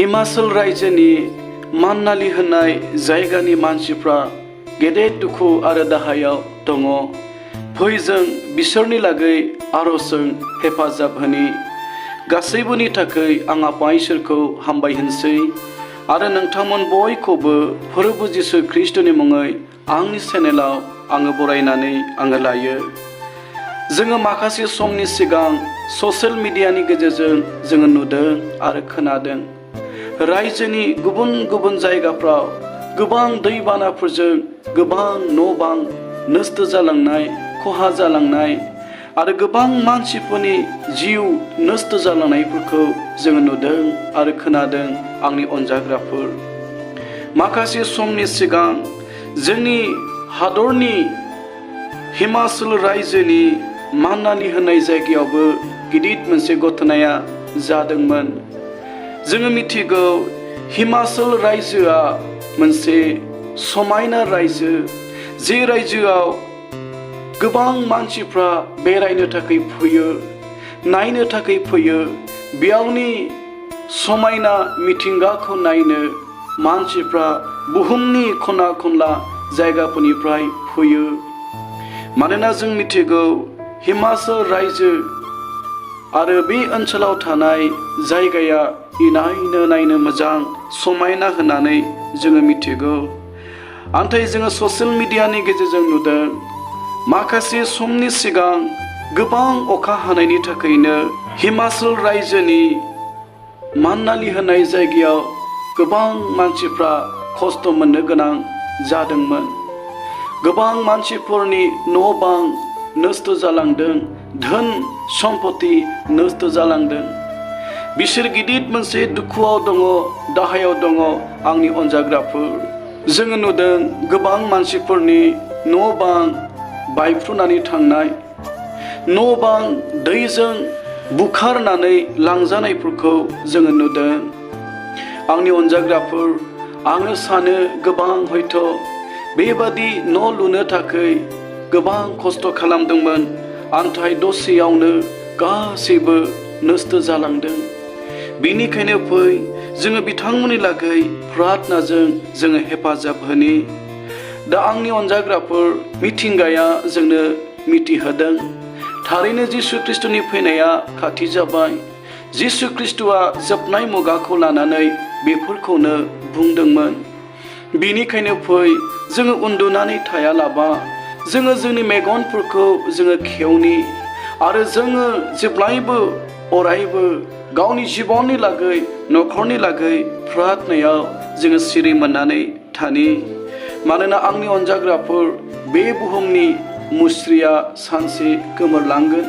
हिमाचल रायजोनि मानाली होननाय जायगानि मानसिफ्रा गेदेर दुखु आरो दाहायाव दङ। फै जों बिसोरनि लागै आरजजों हेफाजाब होनि। गासैबोनि थाखाय आं आफा इसोरखौ हामबाय होनसै आरो नोंथांमोन बयखौबो फोरबो जिसु ख्रिस्टनि मुङै आंनि चेनेलाव आङो बरायनानै आङो लायो। जोङो माखासे समनि सिगां ससियेल मिडियानि गेजेरजों जोङो नुदों आरो खोनादों रायजोनि गुबुन गुबुन जायगाफ्राव गोबां दैबानाफोरजों गोबां न' बां नस्थ जालांनाय, खहा जालांनाय आरो गोबां मानसिफोरनि जिउ नस्थ जालांनायफोरखौ जोङो नुदों आरो खोनादों। आंनि अनजाग्राफोर, माखासे समनि सिगां जोंनि हादरनि हिमाचल रायजोनि मानाली होननाय जायगायावबो गिदिर मोनसे घटनाया जादोंमोन। जोङो मिथिगौ हिमाचल रायजोआ मोनसे समायना रायजो, जे रायजोआव गोबां मानसिफ्रा बेरायनो थाखाय फैयो, नायनो थाखाय फैयो। बेयावनि समायना मिथिंगाखौ नायनो मानसिफ्रा बुहुमनि खना खनला जायगाफोरनिफ्राय फैयो। मानोना जों मिथिगौ हिमाचल रायजो आरो बे ओनसोलाव थानाय जायगाया इनायनो नायनो मोजां समायना होननानै जोङो मिथिगौ। नाथाय जोङो ससियेल मिडियानि गेजेरजों नुदों माखासे समनि सिगां गोबां अखा हानायनि थाखायनो हिमाचल रायजोनि मानाली होननाय जायगायाव गोबां मानसिफ्रा खस्थ' मोननो गोनां जादोंमोन। गोबां मानसिफोरनि न' बां नस्थ जालांदों, धोन सम्पति नस्थ जालांदों। बिसोर गिदिर मोनसे दुखुआव दङ, दाहायाव दङ। आंनि अनजाग्राफोर, जोङो नुदों गोबां मानसिफोरनि न' बां बायफ्रुनानै थांनाय, न' बां दैजों बुखारनानै लांजानायफोरखौ जोङो नुदों। आंनि अनजाग्राफोर, आङो सानो गोबां हयथ' बेबादि न' लुनो थाखाय गोबां खस्थ' खालामदोंमोन, नाथाय दसेयावनो गासैबो नस्थ जालांदों। बेनिखायनो फै जोङो बिथांमोननि लागै प्रार्थनाजों जोङो हेफाजाब होनि। दा आंनि अनजाग्राफोर, मिथिंगाया जोंनो मिथिहोदों थारैनो जिसु ख्रिस्टनि फैनाया खाथि जाबाय। जिसु ख्रिस्टआ जोबनाय मुगाखौ लानानै बेफोरखौनो बुंदोंमोन। बेनिखायनो फै जोङो उन्दुनानै थायालाबा जोङो जोंनि मेगनफोरखौ जोङो खेवनि आरो जोङो जेब्लायबो अरायबो गावनि जिबननि लागै, न'खरनि लागै प्रार्थनायाव जोङो सिरि मोननानै थानि। मानोना आंनि अनजाग्राफोर, बे बुहुमनि मुस्रिया सानसे गोमोरलांगोन।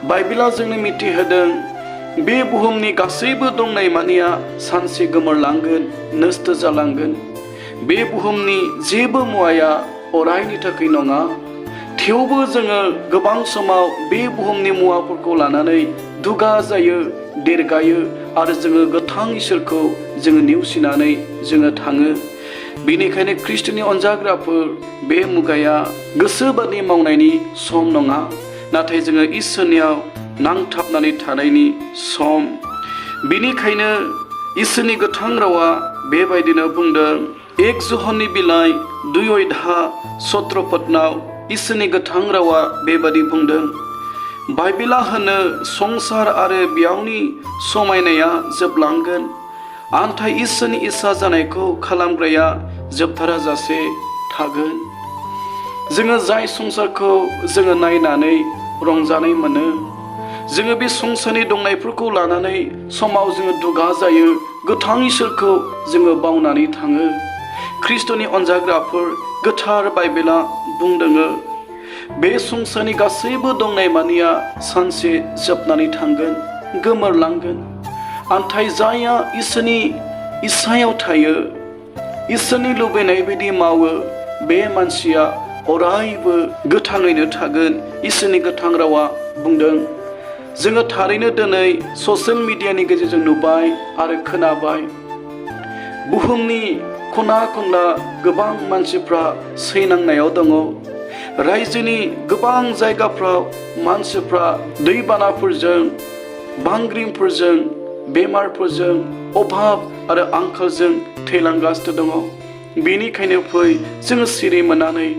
बाइबेला जोंनो मिथिहोदों बे बुहुमनि गासैबो दंनाय मानिया सानसे गोमोरलांगोन, नस्थ जालांगोन। बे बुहुमनि जेबो मुवाया अरायनि थाखाय नङा। थेवबो जोङो गोबां समाव बे बुहुमनि मुवाफोरखौ लानानै दुगा जायो, देरगायो आरो जोङो गोथां इसोरखौ जोङो नेवसिनानै जोङो थाङो। बेनिखायनो ख्रिस्टनि अनजाग्राफोर, बे मुगाया गोसोबादि मावनायनि सम नङा, नाथाय जोङो इसोरनियाव नांथाबनानै थानायनि सम। बेनिखायनो इसोरनि गोथां रावा बेबायदिनो बुंदों। 1 ज'हननि बिलाइ 2 अध्याय 17 पदनाव इसोरनि गोथां रावा बेबादि बुंदों। बाइबेला होनो संसार आरो बेयावनि समायनाया जोबलांगोन, नाथाय इसोरनि इसा जानायखौ खालामग्राया जोबथाराजासे थागोन। जोङो जाय संसारखौ जोङो नायनानै रंजानाय मोनो, जोङो बे संसारनि दंनायफोरखौ लानानै समाव जोङो दुगा जायो, गोथां इसोरखौ जोङो बावनानै थाङो। ख्रिस्टनि अनजाग्राफोर, गोथार बाइबेला बुंदों बे संसारनि गासैबो दंनाय मानिया सानसे जोबनानै थांगोन, गोमोरलांगोन। नाथाय जायहा इसोरनि इसायाव थायो, इसोरनि लुबैनाय बायदि मावो, बे मानसिया अरायबो गोथाङैनो थागोन। इसोरनि गोथां रावा बुंदों। जोङो थारैनो दिनै ससियेल मिडियानि गेजेरजों नुबाय आरो खोनाबाय बुहुमनि खना खनला गोबां मानसिफ्रा सैनांनायाव दङ। रायजोनि गोबां जायगाफ्राव मानसिफ्रा दैबानाफोरजों, बांग्रिंफोरजों बेमारफोरजों अभाब आरो आंखालजों थैलांगासिनो दङ। बेनिखायनो फै जोङो सिरि मोननानै